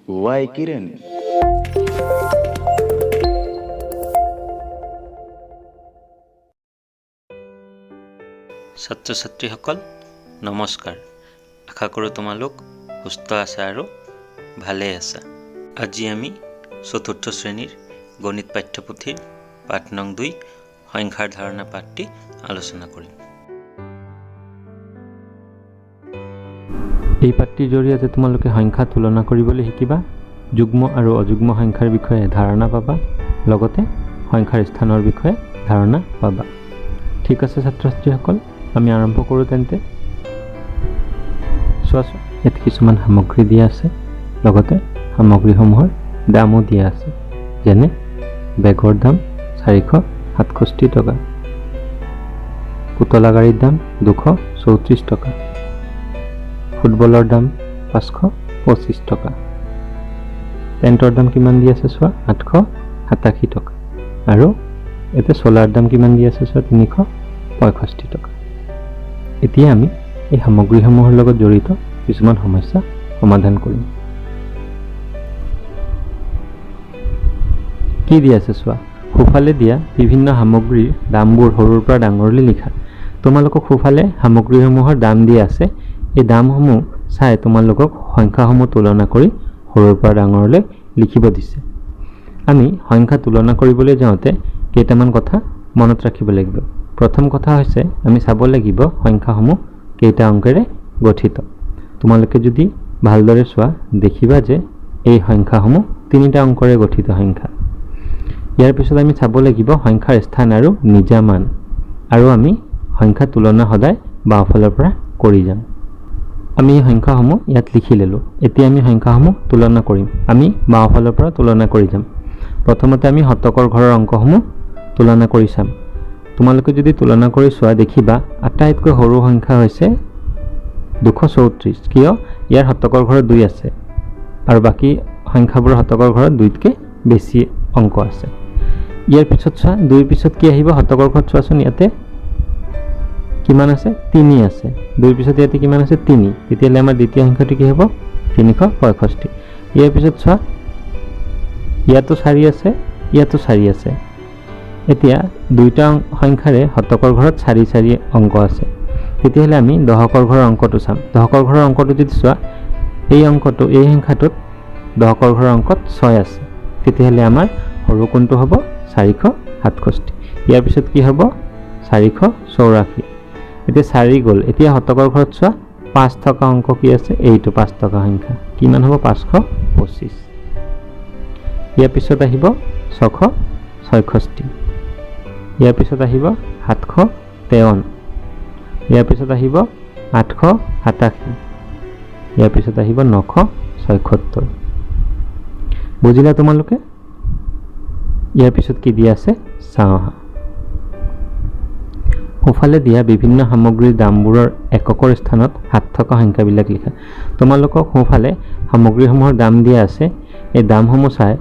Why Kiran? ছাত্ৰ ছাত্ৰীসকল নমস্কাৰ। আশা কৰোঁ তোমালোক সুস্থ আছা আৰু ভালে আছা। আজি আমি চতুৰ্থ শ্ৰেণীৰ গণিত পাঠ্যপুথিৰ পাঠ নং 2 সংখ্যাৰ ধাৰণা পাঠটি আলোচনা কৰিম। এই পাঠটিৰ জৰিয়তে তোমালোকে সংখ্যা তুলনা কৰিবলৈ শিকিবা, যুগ্ম আৰু অযুগ্ম সংখ্যাৰ বিষয়ে ধাৰণা পাবা, লগতে সংখ্যাৰ স্থানৰ বিষয়ে ধাৰণা পাবা। ঠিক আছে ছাত্ৰ ছাত্ৰীসকল, আমি আৰম্ভ কৰোঁ তেন্তে। চোৱাচোন, ইয়াত কিছুমান সামগ্ৰী দিয়া আছে, লগতে সামগ্ৰীসমূহৰ দামো দিয়া আছে। যেনে বেগৰ দাম 467 টকা, পুতলা গাড়ীৰ দাম 234 টকা, ফুটবলৰ দাম 525 টকা, পেণ্টৰ দাম কিমান দি আছে চোৱা 887 টকা, আৰু এতিয়া চোলাৰ দাম কিমান দি আছে চোৱা 365 টকা। এতিয়া আমি এই সামগ্ৰীসমূহৰ লগত জড়িত কিছুমান সমস্যা সমাধান কৰিম। কি দি আছে চোৱা, সোঁফালে দিয়া বিভিন্ন সামগ্ৰীৰ দামবোৰ সৰুৰ পৰা ডাঙৰলৈ লিখা। তোমালোকক সোঁফালে সামগ্ৰীসমূহৰ দাম দিয়া আছে। এই দামসমূহ চাই তোমালোকক সংখ্যাসমূহ তুলনা কৰি সৰুৰ পৰা ডাঙৰলৈ লিখিব দিছে। আমি সংখ্যা তুলনা কৰিবলৈ যাওঁতে কেইটামান কথা মনত ৰাখিব লাগিব। প্ৰথম কথা হৈছে আমি চাব লাগিব সংখ্যাসমূহ কেইটা অংকেৰে গঠিত। তোমালোকে যদি ভালদৰে চোৱা দেখিবা যে এই সংখ্যাসমূহ তিনিটা অংকৰে গঠিত সংখ্যা। ইয়াৰ পিছত আমি চাব লাগিব সংখ্যাৰ স্থান আৰু নিজা মান, আৰু আমি সংখ্যা তুলনা সদায় বাওঁফালৰ পৰা কৰি যাম। আমি এই সংখ্যাসমূহ ইয়াত লিখি ল'লোঁ। এতিয়া আমি সংখ্যাসমূহ তুলনা কৰিম। আমি বাওঁফালৰ পৰা তুলনা কৰি যাম। প্ৰথমতে আমি শতকৰ ঘৰৰ অংকসমূহ তুলনা কৰি চাম। তোমালোকে যদি তুলনা কৰি চোৱা দেখিবা আটাইতকৈ সৰু সংখ্যা হৈছে 234। কিয়? ইয়াৰ শতকৰ ঘৰত 2 আছে আৰু বাকী সংখ্যাবোৰৰ শতকৰ ঘৰত 2তকৈ বেছি অংক আছে। ইয়াৰ পিছত চোৱা 2ৰ পিছত কি আহিব? শতকৰ ঘৰত চোৱাচোন ইয়াতে কিমান আছে? 3 আছে। 2ৰ পিছত ইয়াতে কিমান আছে? 3। তেতিয়াহ'লে আমাৰ দ্বিতীয় সংখ্যাটো কি হ'ব? 365। ইয়াৰ পিছত চোৱা ইয়াতো 4 আছে, ইয়াতো 4 আছে। এতিয়া দুইটা সংখ্যাৰে শতকৰ ঘৰত 4 4 অংক আছে। তেতিয়াহ'লে আমি দশকৰ ঘৰৰ অংকটো চাম। দশকৰ ঘৰৰ অংকটো যদি চোৱা এই অংকটো, এই সংখ্যাটোত দশকৰ ঘৰৰ অংকত 6 আছে। তেতিয়াহ'লে আমাৰ সৰু কোনটো হ'ব? 467। ইয়াৰ পিছত কি হ'ব? 484। এতিয়া 4 গ'ল। এতিয়া শতকৰ ঘৰত চোৱা 5 থকা অংক কি আছে? এইটো 5 থকা সংখ্যা কিমান হ'ব? 525। ইয়াৰ পিছত আহিব 666। ইয়াৰ পিছত আহিব 753। ইয়াৰ পিছত আহিব 887। ইয়াৰ পিছত আহিব 976। বুজিলা তোমালোকে? ইয়াৰ পিছত কি দিয়া আছে চাওঁ আহা। সোঁফালে দিয়া বিভিন্ন সামগ্ৰীৰ দামবোৰৰ এককৰ স্থানত 7 থকা সংখ্যাবিলাক লিখা। তোমালোকক সোঁফালে সামগ্ৰীসমূহৰ দাম দিয়া আছে। এই দামসমূহ চাই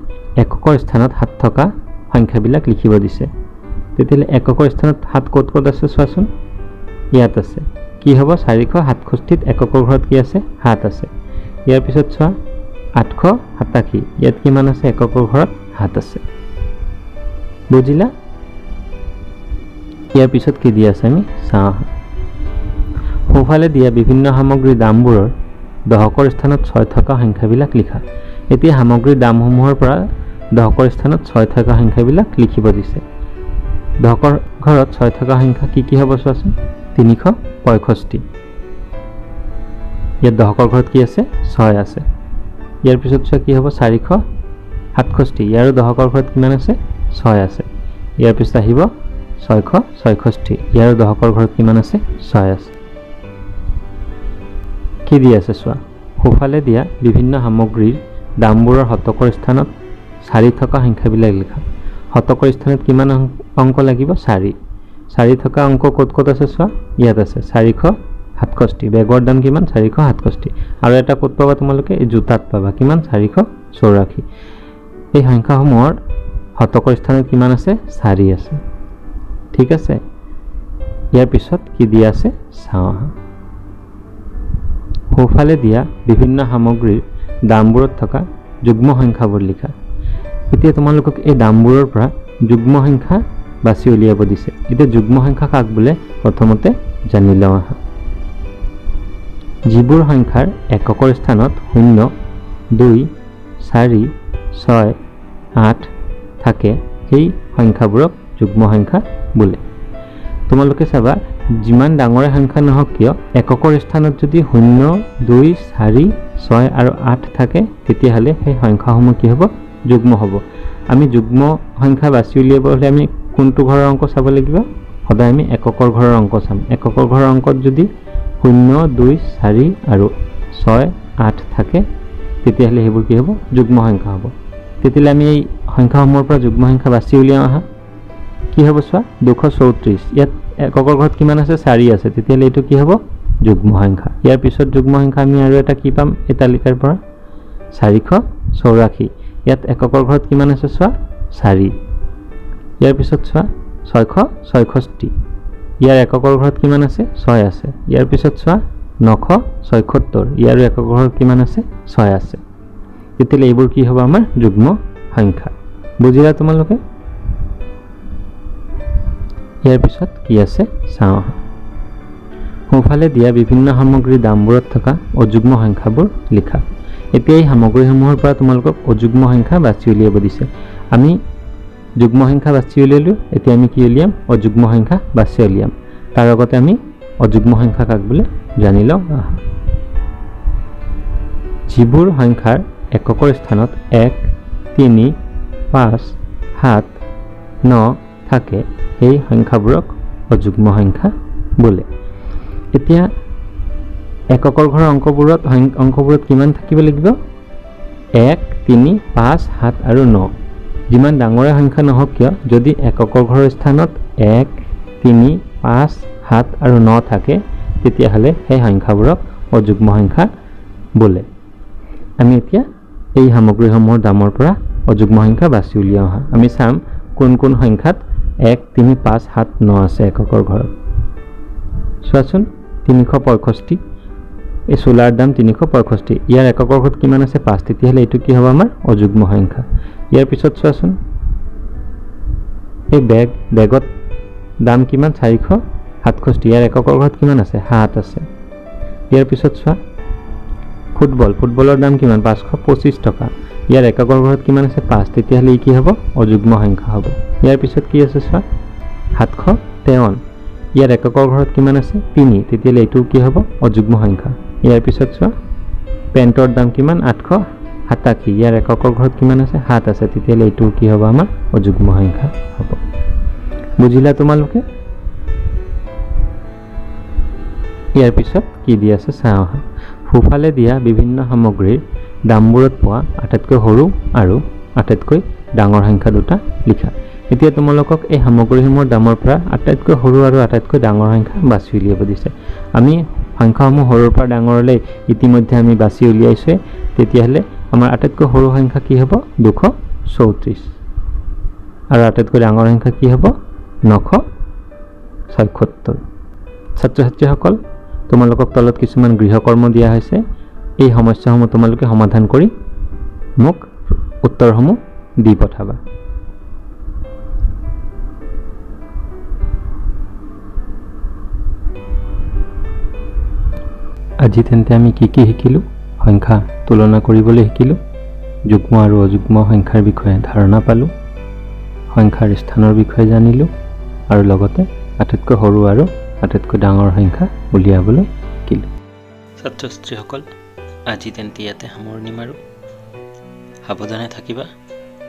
এককৰ স্থানত 7 থকা সংখ্যাবিলাক লিখিব দিছে। তেতিয়াহ'লে এককৰ স্থানত 7 ক'ত ক'ত আছে চোৱাচোন, ইয়াত আছে। কি হ'ব? 467 এককৰ ঘৰত কি আছে? 7 আছে। ইয়াৰ পিছত চোৱা 887, ইয়াত কিমান আছে? এককৰ ঘৰত 7 আছে। বুজিলা? ইয়াৰ পিছত কি দিয়া আছে আমি চাওঁ আহা। সোঁফালে দিয়া বিভিন্ন সামগ্ৰীৰ দামবোৰৰ দশকৰ স্থানত 6 থকা সংখ্যাবিলাক লিখা। এতিয়া সামগ্ৰীৰ দামসমূহৰ পৰা দশকৰ স্থানত 6 থকা সংখ্যাবিলাক লিখিব দিছে। দশকৰ ঘৰত 6 থকা সংখ্যা কি কি হ'ব চোৱাচোন, 365। ইয়াত দশকৰ ঘৰত কি আছে? 6 আছে। ইয়াৰ পিছত চোৱা কি হ'ব? 467। ইয়াৰো দশকৰ ঘৰত কিমান আছে? 6 আছে। ইয়াৰ পিছত আহিব 666। ইয়াৰো দশকৰ ঘৰত কিমান আছে? 6 আছে। কি দি আছে চোৱা, সোঁফালে দিয়া বিভিন্ন সামগ্ৰীৰ দামবোৰৰ শতকৰ স্থানত 4 থকা সংখ্যাবিলাক লিখা। শতকৰ স্থানত কিমান অংক লাগিব? 4। 4 থকা অংক ক'ত ক'ত আছে চোৱা, ইয়াত আছে 467। বেগৰ দাম কিমান? 467। আৰু এটা ক'ত পাবা তোমালোকে? এই জোতাত পাবা। কিমান? 484। এই সংখ্যাসমূহৰ শতকৰ স্থানত কিমান আছে? 4 আছে। ঠিক আছে। ইয়াৰ পিছত কি দিয়া আছে চাওঁ আহা। সোঁফালে দিয়া বিভিন্ন সামগ্ৰীৰ দামবোৰত থকা যুগ্ম সংখ্যাবোৰ লিখা। এতিয়া তোমালোকক এই দামবোৰৰ পৰা যুগ্ম সংখ্যা বাছি উলিয়াব দিছে। এতিয়া যুগ্ম সংখ্যা কাক বোলে প্ৰথমতে জানি লওঁ আহা। যিবোৰ সংখ্যাৰ এককৰ স্থানত 0, 2, 4, 6, 8 থাকে সেই সংখ্যাবোৰক যুগ্ম সংখ্যা বোলে। তোমালোকে চাবা যিমান ডাঙৰে সংখ্যা নহওক কিয় এককৰ স্থানত যদি 0, 2, 4, 6 আৰু 8 থাকে তেতিয়াহ'লে সেই সংখ্যাসমূহ কি হ'ব? যুগ্ম হ'ব। আমি যুগ্ম সংখ্যা বাছি উলিয়াব হ'লে আমি কোনটো ঘৰৰ অংক চাব লাগিব? সদায় আমি এককৰ ঘৰৰ অংক চাম। এককৰ ঘৰৰ অংকত যদি 0, 2, 4 আৰু 6, 8 থাকে তেতিয়াহ'লে সেইবোৰ কি হ'ব? যুগ্ম সংখ্যা হ'ব। তেতিয়াহ'লে আমি এই সংখ্যাসমূহৰ পৰা যুগ্ম সংখ্যা বাছি উলিয়াওঁ আহা। কি হ'ব চোৱা, 234। ইয়াত এককৰ ঘৰত কিমান আছে? 4 আছে। তেতিয়াহ'লে এইটো কি হ'ব? যুগ্ম সংখ্যা। ইয়াৰ পিছত যুগ্ম সংখ্যা আমি আৰু এটা কি পাম এই তালিকাৰ পৰা? 484। ইয়াত এককৰ ঘৰত কিমান আছে চোৱা? 4। ইয়াৰ পিছত চোৱা 666। ইয়াৰ এককৰ ঘৰত কিমান আছে? 6 আছে। ইয়াৰ পিছত চোৱা 976। ইয়াৰো এককৰ ঘৰত কিমান আছে? 6 আছে। তেতিয়াহ'লে এইবোৰ কি হ'ব? আমাৰ যুগ্ম সংখ্যা। বুজিলা তোমালোকে? ইয়াৰ পিছত কি আছে চাওঁ আহা। সোঁফালে দিয়া বিভিন্ন সামগ্ৰীৰ দামবোৰত থকা অযুগ্ম সংখ্যাবোৰ লিখা। এতিয়া এই সামগ্ৰীসমূহৰ পৰা তোমালোকক অযুগ্ম সংখ্যা বাছি উলিয়াব দিছে। আমি যুগ্ম সংখ্যা বাছি উলিয়ালোঁ, এতিয়া আমি কি উলিয়াম? অযুগ্ম সংখ্যা বাছি উলিয়াম। তাৰ আগতে আমি অযুগ্ম সংখ্যা কাক বোলে জানি লওঁ আহা। যিবোৰ সংখ্যাৰ এককৰ স্থানত 1, 3, 5, 7, 9 থাকে সেই সংখ্যাবোৰক অযুগ্ম সংখ্যা বোলে। এতিয়া এককৰ ঘৰৰ অংকবোৰত কিমান থাকিব লাগিব? 1, 3, 5, 7 আৰু 9। যিমান ডাঙৰে সংখ্যা নহওক কিয় যদি এককৰ ঘৰৰ স্থানত 1, 3, 5, 7 আৰু 9 থাকে তেতিয়াহ'লে সেই সংখ্যাবোৰক অযুগ্ম সংখ্যা বোলে। আমি এতিয়া এই সামগ্ৰীসমূহৰ দামৰ পৰা অযুগ্ম সংখ্যা বাছি উলিয়াওঁ আহা। আমি চাম কোন কোন সংখ্যাত 1, 3, 5, 7, 9 আছে এককৰ ঘৰত। চোৱাচোন 365, এই চোলাৰ দাম 365। ইয়াৰ এককৰ ঘৰত কিমান আছে? 5। তেতিয়াহ'লে এইটো কি হ'ব? আমাৰ অযুগ্ম সংখ্যা। ইয়াৰ পিছত চোৱাচোন এই বেগত দাম কিমান? 467। ইয়াৰ এককৰ ঘৰত কিমান আছে? 7 আছে। ইয়াৰ পিছত চোৱা ফুটবলৰ দাম কিমান? 525 টকা। ইয়াৰ এককৰ ঘৰত কিমান আছে? 5। তেতিয়াহ'লে ই কি হ'ব? অযুগ্ম সংখ্যা হ'ব। ইয়াৰ পিছত কি আছে চোৱা 753। ইয়াৰ এককৰ ঘৰত কিমান আছে? 3। তেতিয়াহ'লে এইটো কি হ'ব? অযুগ্ম সংখ্যা। ইয়াৰ পিছত চোৱা পেণ্টৰ দাম কিমান? 887। ইয়াৰ এককৰ ঘৰত কিমান আছে? 7 আছে। তেতিয়াহ'লে এইটো কি হ'ব? আমাৰ অযুগ্ম সংখ্যা হ'ব। বুজিলা তোমালোকে? ইয়াৰ পিছত কি দি আছে চাওঁ আহা। সোঁফালে দিয়া বিভিন্ন সামগ্ৰীৰ দামবোৰত পোৱা আটাইতকৈ সৰু আৰু আটাইতকৈ ডাঙৰ সংখ্যা দুটা লিখা। এতিয়া তোমালোকক এই সামগ্ৰীসমূহৰ দামৰ পৰা আটাইতকৈ সৰু আৰু আটাইতকৈ ডাঙৰ সংখ্যা বাছি উলিয়াব দিছে। আমি সংখ্যাসমূহ সৰুৰ পৰা ডাঙৰলৈ ইতিমধ্যে আমি বাছি উলিয়াইছোঁৱে। তেতিয়াহ'লে আমাৰ আটাইতকৈ সৰু সংখ্যা কি হ'ব? 234। আৰু আটাইতকৈ ডাঙৰ সংখ্যা কি হ'ব? 976। ছাত্ৰ ছাত্ৰীসকল, তোমালোকক তলত কিছুমান গৃহকৰ্ম দিয়া হৈছে। এই সমস্যাসমূহ তোমালোকে সমাধান কৰি মোক উত্তৰসমূহ দি পঠাবা। আজি তেন্তে আমি কি কি শিকিলোঁ? সংখ্যা তুলনা কৰিবলৈ শিকিলোঁ, যুগ্ম আৰু অযুগ্ম সংখ্যাৰ বিষয়ে ধাৰণা পালোঁ, সংখ্যাৰ স্থানৰ বিষয়ে জানিলোঁ আৰু লগতে আটাইতকৈ সৰু আৰু আটাইতকৈ ডাঙৰ সংখ্যা উলিয়াবলৈ শিকিলোঁ। ছাত্ৰ ছাত্ৰীসকল, আজি তেন্তে ইয়াতে সামৰণি মাৰোঁ। সাৱধানে থাকিবা,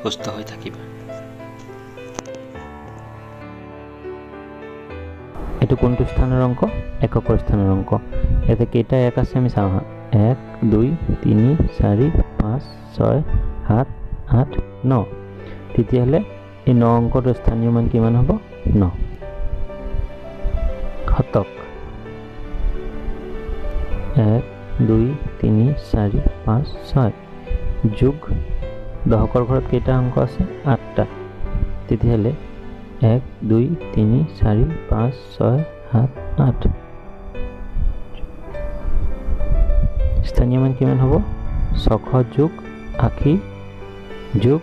সুস্থ হৈ থাকিবা। এইটো কোনটো স্থানৰ অংক? এককৰ স্থানৰ অংক। ইয়াতে কেইটা এক আছে আমি চাওঁ হা। 1, 2, 3, 4, 5, 6, 7, 8, 9। তেতিয়াহ'লে এই 9 অংকটোৰ স্থানীয় মান কিমান হ'ব? 9। শতক 1, 2, 3, 4, 5, 6 যোগ দশকৰ ঘৰত কেইটা অংক আছে? 8টা। তেতিয়াহ'লে 1, 2, 3, 4, 5, 6, 7, 8। স্থানীয় মান কিমান হ'ব? 600 যোগ 80 যোগ